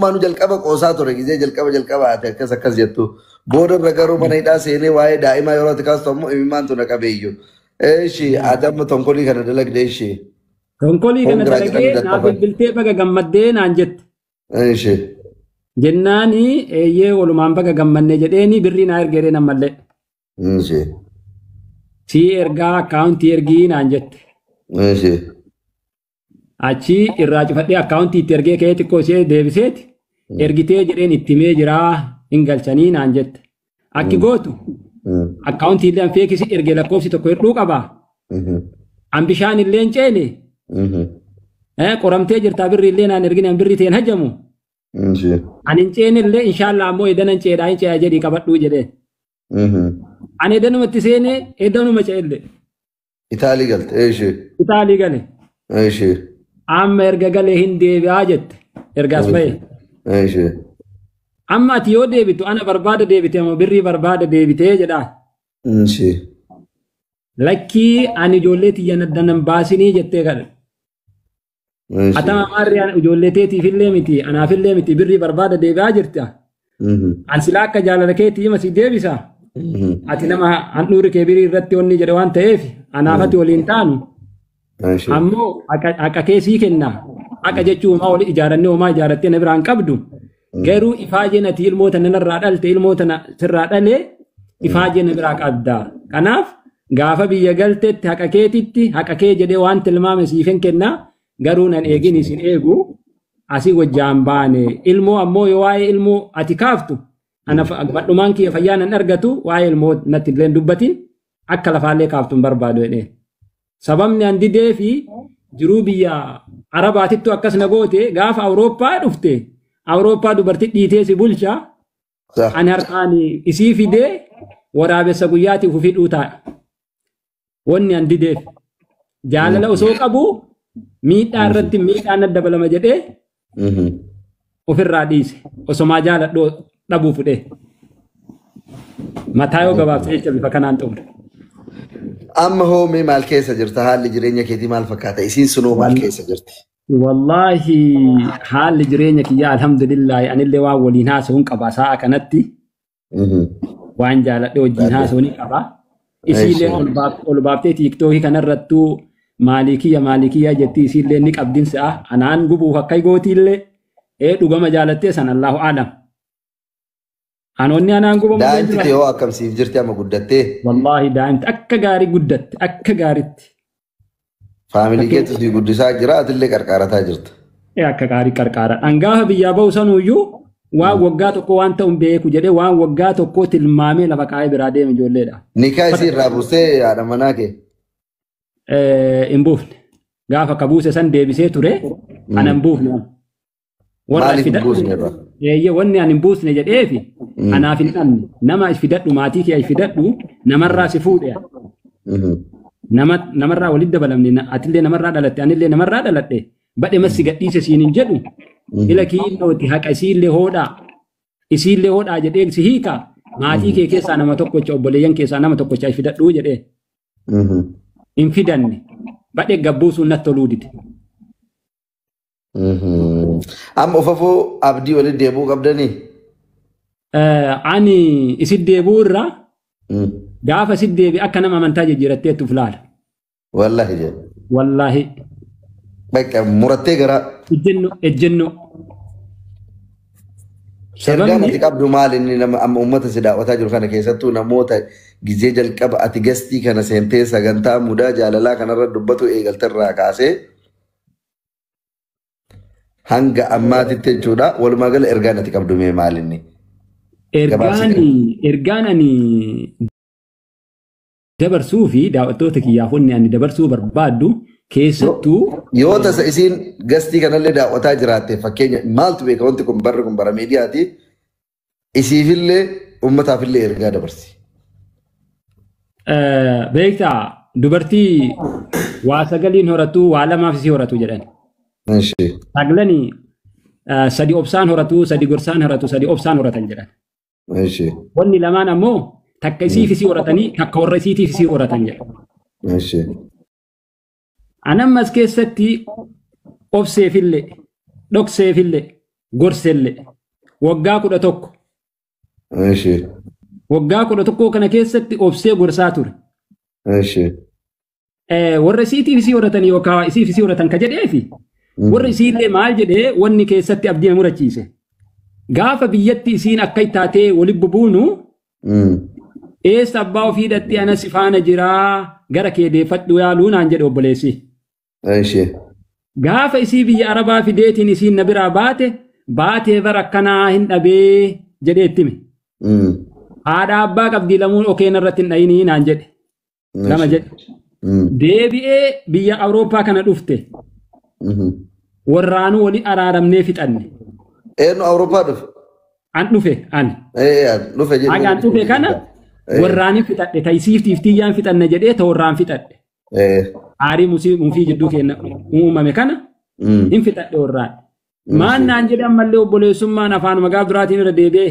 Anummaanu jalqaba qoosaa ture gizee jalqaba jalqaba ati akkas akkas jettu. Booda irra garuu mana hidhaa seenee waa'ee daa'imaa yeroo ati kaastu ammoo imimmaantu na qabeeyyu. Eeshi ati amma tonkolii kana dalagde eeshi. Tonkolii kana Congra dalagee jedhanii naa dadhaban. Bilbiltee baga gammaddee naan jette. Eeshi. Jennaani eeyyee walumaan baga gammanne jedheeni birrii naa ergeeree ammallee. Eeshi. Sii ergaa akkaawuntii ergii naan jette. Eeshi. Achi irraa cufadhee akkaawuntii itti ergee ka'ee xiqqoo ishee deebiseeti. Ergitee jedheen itti himee jiraa hin galchanii naan jette. Akki gootu akkaawuntii illee an feekisi ergee lakkoofsi tokko hir'uu qabaa. An bishaan illee hin ceene. Qoramtee jirtaa birrii illee naan ergine an birrii ta'een hajamu. An hin ceene illee inshaallah ammoo edanan ceedhaa hin cee'a jedhii qabadhuu jedheen. Ani edanumatti seene edanuma ce'elle. Itaalii galte. Eeshi. Itaalii gale. Eeshi. Amma erga galee hin deebi'aa jette. Ergaas ba'e. Eeshi. Amma ati yoo deebitu ana barbaada deebite moo birrii barbaada deebitee jedhaan. Eeshi. Lakkii ani ijoollee tiyya naddanan baasinii jettee kadhe. Eeshi. Atama maarri ani ijoollee teetiifillee miti anaafillee miti birrii barbaada deebi'aa jirta. An silaa akka jaalala keetii hima si deebisa. Ati nama handhuurri kee birii irratti onni jedhe waan ta'eef anaaf ati waliin taanu. Eeshi. Ammoo haqa kee sii kenna. Haqa jechuun homaa wali ijaarannee homaa ijaarrattee na biraan qabdu. Garuu ifaajeen ati ilmoo tana narraa dhalte ilmoo tana sirraa dhalee ifaajee na biraa qabda. Kanaaf gaafa biyya galtetti haqa keetitti haqa kee jedhee waan tilmaame siifin kenna. Garuu nan eegin isin eegu asii wajjaan baane. Ilmoo ammoo yoo waa'ee ilmoo ati kaaftu ana badhumaan kiyya fayyaa nan argatu waa'ee ilmoo natti illee hin dubbatin akka lafaallee kaaftu hin barbaadu jedheen. Sababni an didee fi jiruu biyya Arabaatittu akkas na goote gaafa Awurooppaa dhufte Awurooppaa dubartii dhiitee si bulcha ani harkaan isii fidee waraabessa guyyaatiif ofii dhuutaa. Wanni an dideef jaalala osoo qabu miidhaa irratti miidhaan na dabalama jedhee ofirraa dhiise osomaa jaaladhoo dhabuu fudhee. Mataa yoo gabaabse jecha bifa kanaan xumure. Amma hoo mee maal keessa jirta? Haalli jireenya keetii maal fakkaata? Isiin sunoo maal keessa jirti? Wallaahi haalli jireenya kiyyaa alhamdulillahi anillee waan waliin haasa'uun qaba sa'a kanatti waan jaaladhe wajjin haasa'uu ni qaba. Isiillee ol baaftee tiiktookii kanarrattuu maalii kiyya maalii kiyya jetti isiillee ni qabdin sa'a anaan gubuuf akka gootiillee ee dhugama jaalattee san Allahu aalam. Anoonni anaan gubamu Daa'imti ta'e hoo akkam siif jirti amma guddattee? Wallaahi daa'imti akka gaarii guddatte akka gaariitti. Faamilii keetu si guddisaa jira atillee qarqaarataa jirta. Akka gaarii qarqaara. Dhangaafa biyyaa ba'u sanuyyuu waan waggaa tokko waan ta'u hin beeku jedhee waan waggaa tokko tilmaamee lafa kaa'ee biraa deeme ijoolleedha. Nikaa isii irraa buustee haadha manaa kee? Hin buufne. Gaafa ka buuse san deebisee ture ana hin buufne. Warra Maaliif hin fidadhu buusne irraa? Eeyyee wanni ani hin buusne jedheefi anaaf hin dhabne nama as fidadhu maatii kee as fidadhu namarraa si fuudhe. Nama namarraa walitti dabalamne atillee namarraa dhalatte anillee namarraa dhaladhe badhe massi gadhiise siin hin jedhu ila kiillooti haqa isiillee hoodhaa isiillee hoodhaa jedheen si hiika maatii kee keessaa nama tokkocha obboleeyyan keessaa nama tokkocha as fidadhuu jedhee hin fidanne badhe gabbuusuun natti toluu dide. Amma ofafoo abdii walitti deebi'uu qabdanii? Ani isit deebi'uu irraa gaafa isit deebi akka nama amantaa jijjiiratteetti uf laala. Wallahi jedhe. Wallaahi. Bakka murattee gara. Ejjennoo ejjennoo. Ergaan Sababni ati qabdu maal inni nama amma uummata si daawwataa jiru kana keessattuu namoota gizee jalqaba ati gastii kana seentee sagantaa mudaa jaalalaa kanarra dubbatu eegalte irraa kaasee hanga ammaatitti jechuudha. Walumaa gala ergaan ati qabdu mee maal inni? Ergaan ergaan ani dabarsuu fi daawwattoota kiyyaaf wanni ani dabarsuu barbaaddu keessattuu Yoo tasa isiin gastii kanallee daawwataa jiraatte fakkeenya maaltu beeka wanti kun barri kun bara miidiyaati isiifillee uummataafillee ergaa dabarsi. Beektaa dubartii waa sagaliin horatu waa lamaaf isii horatu jedhan. Saglanii sadi obsaan horatu sadi gorsaan horatu sadi obsaan horatan jedhan. Wanni lamaan ammoo takka isiif isii horatanii takka warra isiitiif isii horatan jedhan. Anammas keessatti obseefillee dhokseefillee Gorsellee waggaa 11. Eshi. Waggaa 11 kana keessatti obsee gorsaa ture. Eshi. Warra isiitiif isii horatan yookaan isiif isii horatan ka jedheefi warra isiillee maal jedhee wanni keessatti abdii na murachiise. Gaafa biyyatti isiin akka taatee walitti bubuunu eessa abbaa ofii hidhatti ana si faana jiraa gara kee deeffadhu yaaluu naan jedhe obboleessi. Eshi. Gaafa isii biyya Arabaa fideetiin isiin na biraa baate baatee bara akkanaa hin dhabee jedhee itti hime. Haadha abbaa qabdii lamuun okeen irratti hin dhayinii naan jedhe. Lama jedhe. Deebi'ee biyya Awurooppaa kana dhufte. Warraanuu wali araaramnee fixanne. Eenyu Awurooppaa dhufe? An dhufe ani. Dhufe jedhu. An dhufe kana warraanin fixadhe tayisiiftiif tiyyaan fixanne jedhee ta warraan fixadhe. Aarii mufii jidduu keenya uumame kana hin fixadhe warraan. Maan naan jedhe ammallee obboleessummaan afaanuma gaaf duraatiin irra deebi'ee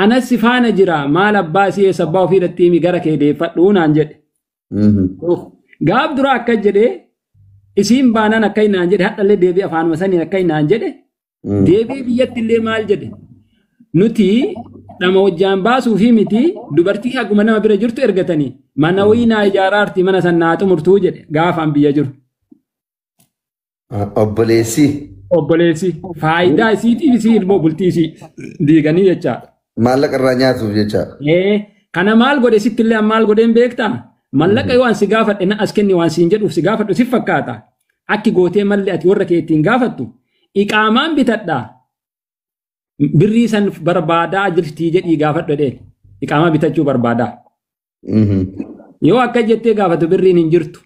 anas si faana jira maal abbaa isii eessa abbaa ofii hidhatti gara kee deeffadhuu naan jedhe. Gaaf dura akka jedhee isiin baanaan akka naan jedhe hadhallee deebi'ee afaanuma saniin akka naan jedhe deebi'ee biyyatti illee maal jedhe nuti dhama hojjaan baasuu fi miti dubartii haguma nama bira jirtu ergatanii mana wayii naa ijaaraarti mana san naa xumurtuu jedhe gaafaan biyya jiru. Obboleessi. Obboleessi faayidaa isiitiif isii ilmoo bultii isii diiganii jechaadha. Maallaqa irraa nyaatuuf jechaadha. Kana maal godhe sitti illee maal godheen beektaa? Mallaqa yoo an si gaafadhe na as kenni waan siin jedhuuf si gaafadhu si fakkaata. Akki gootee malli ati warra kee ittiin gaafattu iqaamaan bitadhaa. Birrii san barbaadaa jirtii jedhii gaafadhu jedheen. Iqaamaa bitachuu barbaadaa. Yoo akka jettee gaafatu birriin hin jirtu.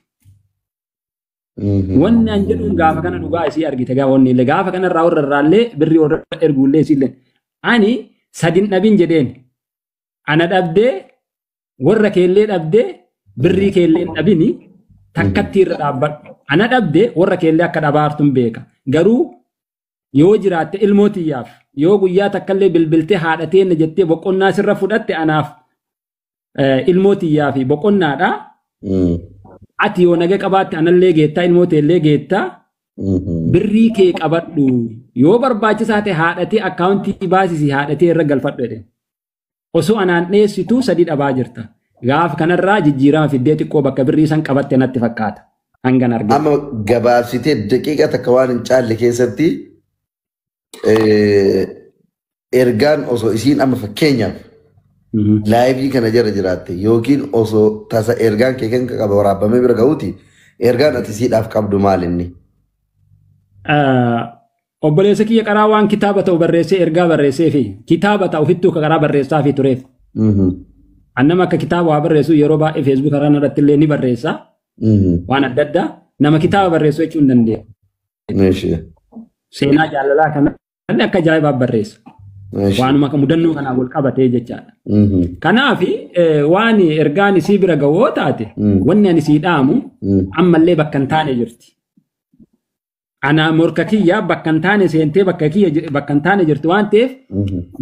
Wanni an jedhuun gaafa kana dhugaa isii argite gaafa wanni illee gaafa kanarraa warra irraallee birrii warra erguullee isiillee. Ani sadin dhabin jedheen. Ana dhabdee warra keellee dhabdee birrii keellee dhabini takkatti irra dhaabbadhu. Ana dhabdee warra keellee akka dhabaartuun beeka. Garuu yoo jiraatte ilmoo tiyyaaf yoo guyyaa takkallee bilbiltee haadhatee na jettee boqonnaa sirra fudhatte anaaf ilmoo tiyyaa fi boqonnaadha. Ati yoo naga qabaatte anallee geettaa ilmoo teellee geettaa birrii kee qabadhu yoo barbaachisaa ta'e haadhatee akkaawuntii baasisii haadhatee irra galfadhu jedhe. Osoo anaan dheessituu sadii dhabaa jirta. Gaafa kanarraa jijjiirama fiddee xiqqoo bakka birrii san qabatte natti fakkaata. Hangan argina. Amma gabaabsitee daqiiqa takka waan hin caalle keessatti ergaan osoo isiin amma fakkeenyaaf laayivii kana jala jiraatte yookiin osoo tasa ergaan kee kan qaba waraabamee bira ga'uuti ergaan ati siidhaaf qabdu maal inni? Obboleessa kiyya karaa waan kitaaba ta'u barreessee ergaa barreessee fi kitaaba ta'u ofittuu karaa barreessaa fi tureef. Annama akka kitaaba waa barreessu yeroo baay'ee feesbuuk karaa irratti illee ni barreessa. Waan adda addaa nama kitaaba barreessu jechuu hin dandeenya. Seenaa jaalalaa kana akka ajaa'ibaa barreessa. Waanuma akka mudannoo kanaan wal qabatee jechaadha. Kanaaf waan ergaan isii bira ga'oo taate wanni ani sii dhaamu ammallee bakka hin taane jirti. Ana morka kiyya bakka hin taane seentee bakka kiyya bakka hin taane jirti waan ta'eef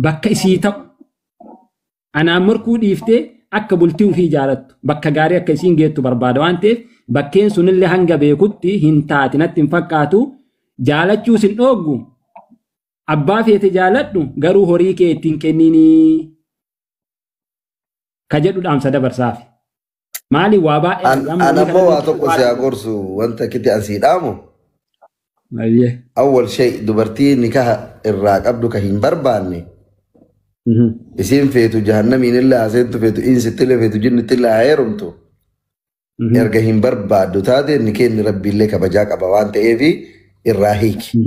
bakka isii ta'u. Anaan morkuu dhiiftee akka bultii ofii jaalattu bakka gaarii akka isiin geettu barbaada waan ta'eef bakkeen sunillee hanga beekutti hin taate natti hin fakkaatu jaalachuus hin dhooggu. Abbaa feete jaaladhu garuu horii kee ittiin kenninii ka jedhu dhaamsa dabarsaaf. Maali waa baay'ee. An ammoo waa tokko si haa gorsu wanta kiti asii dhaamu. Awwal shay dubartii nikaha irraa qabdu ka hin barbaanne. Isiin feetu jahannamiin illee haaseentu feetu insitti illee feetu jinnitti illee haa heerumtu. Erga hin barbaaddu taate nikeenni rabbiillee kabajaa qaba waan ta'eef irraa hiiki.